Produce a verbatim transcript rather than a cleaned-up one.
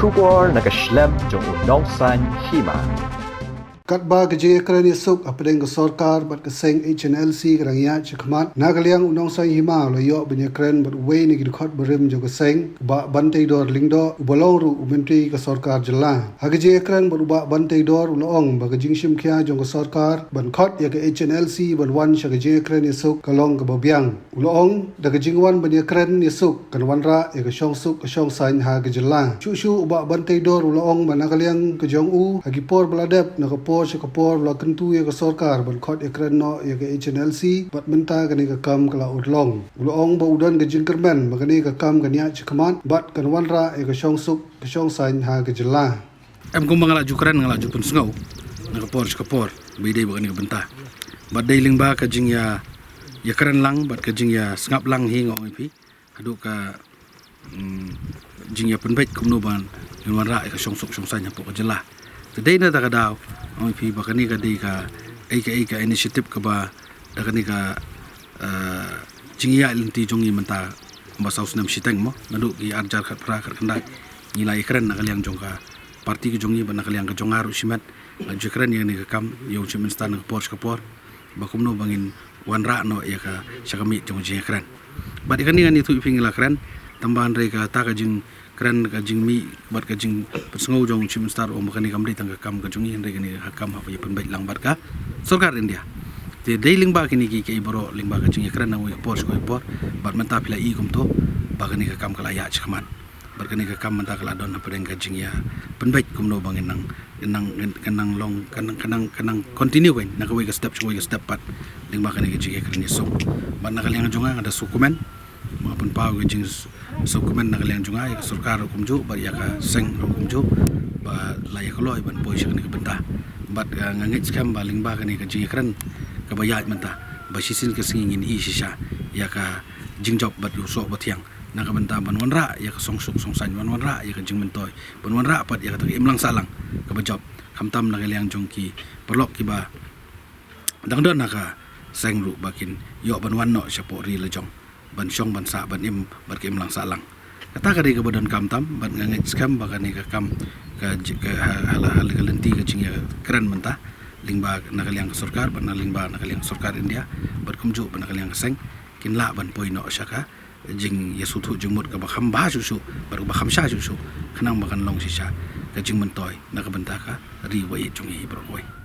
Khubor na ka shlem jong u Nongsaiñ Hima. Katba ka jingïakren ïasuk hapdeng ka sorkar bad ka seng H N L C ka dang ïaid shakhmat, na ka liang u Nongsaiñ Hima u la ïoh ban ïakren bad uwei na ki dkhot barim jong ka seng, u Bah Banteidor Lyngdoh, uba long ruh u myntri ka sorkar jylla. Ha ka jingïakren bad u Bah Banteidor u la ong ba ka jingshim khia jong ka sorkar ban khot ïa ka H N L C ban wan sha ka jingïakren ïasuk ka long kaba biang. U la ong, da ka jingwan ban ïakren ïasuk kan wanrah ïa ka shongsuk ka shongsaiñ ha ka jylla. Shuh shuh u Bah Banteidor u la ong ba na ka liang ka jong u, ha ki por ba la dep, na ka por sha ka por ba la kyntu ïa ka sorkar ban khot ïakren noh ïa ka H N L C, bad mynta kane ka kam ka la urlong. U la ong ba u don ka jingkyrmen ba kane ka kam kan ïaid shakhmat bad kan wanrah ïa ka shongsuk ka shongsaiñ ha ka jylla. Em, kumba nga la ju kren, nga la ju pynsngew na ka por sha ka por ba ïadei bad kane ka bynta. Bad dei lyngba ka jingïa, ïakren lang bad ka jingïasngap lang hi, nga ong ïa phi, haduh ka, mm, jingïapynbeit kumno ban ngin wanrah ïa ka shongsuk shongsaiñ hapoh ka jylla. Te dei na kata ka daw, nga ong ïa phi, ba kane ka dei kaei kaei ka initiative kaba da kane ka, eh, jingïaid lynti jong ngi mynta kumba saw snem shiteng mo, naduh ki arhajar khatphra khatkhyndai, ngi la ïakren na ka liang jong ka party ka jong ngi bad na ka liang ka jong nga ruh shimet, la ju ïakren ïa kane ka kam ïa u Chief Minister na ka por sha ka por, ba kumno ba ngin wanrah noh ïa ka sha ka miej jong ka jingïakren. Bad ïa kane ngan ïathuh ïa phi, ngi la kren, tangba hynrei kata ka jing kren, ka jingmih bad ka jingpynsngew jong u Chief Minister, ong ba kane kam dei tang ka kam ka jong ngi, hynrei kane ka kam hap ïapynbeit lang bad ka sorkar India. Te dei lyngba kine kiei kiei baroh, lyngba ka jingïakren na kawei ka por sha kawei ka por, bad mynta phi la i kumto ba kane ka kam ka la ïaid shakhmat. Bad kane ka kam mynta ka la don hapdeng ka jingïapynbeit kumno ba ngin nang, ngin nang, ngin, ngin nang long, ngin nang, ngin nang, ngin nang continue kane na kawei ka step sha kawei ka step pat, lyngba kane ka jingïakren ïasuk. Bad na ka liang jong nga, nga da sngewkmen, nga pynpaw ka jingsngewkmen na ka liang jong nga ïa ka sorkar ruh kumjuh bad ïa ka seng ruh kumjuh, ba la ïa kloi ban poi sha kane ka bynta. Bad, eh, nga ngeit skhem ba lyngba kane ka jingïakren kaba ïaid mynta, ba shisien ka sngi ngin i shisha ïa ka jingjop bad ïa u soh ba thiang na ka bynta ban wanrah ïa ka shongsuk shongsaiñ, ban wanrah ïa ka jingmyntoi, ban wanrah pat ïa kata ka imlang sahlang kaba jop, khamtam na ka liang jong ki paralok kiba dang don ha ka seng ruh, ba kin ïoh ban wan noh shapoh ri lajong ban shong, ban sah, ban im bad ka imlang sahlang. Kata ka dei kaba donkam tam, bad nga ngeit skhem ba kane ka kam ka ji-, ka ha-, ha la, ha la ka lynti ka jingïakren mynta, lyngba na ka liang ka sorkar bad na lyngba na ka liang ka sorkar India, bad kumjuh bad na ka liang ka seng, kin lah ban poi noh sha ka jingïasngewthuh jingmut kaba kham bha shuh shuh bad kaba kham sha shuh shuh, khnang ba kan long shisha ka jingmyntoi na ka bynta ka ri ba ïeit jong ngi baroh kawei.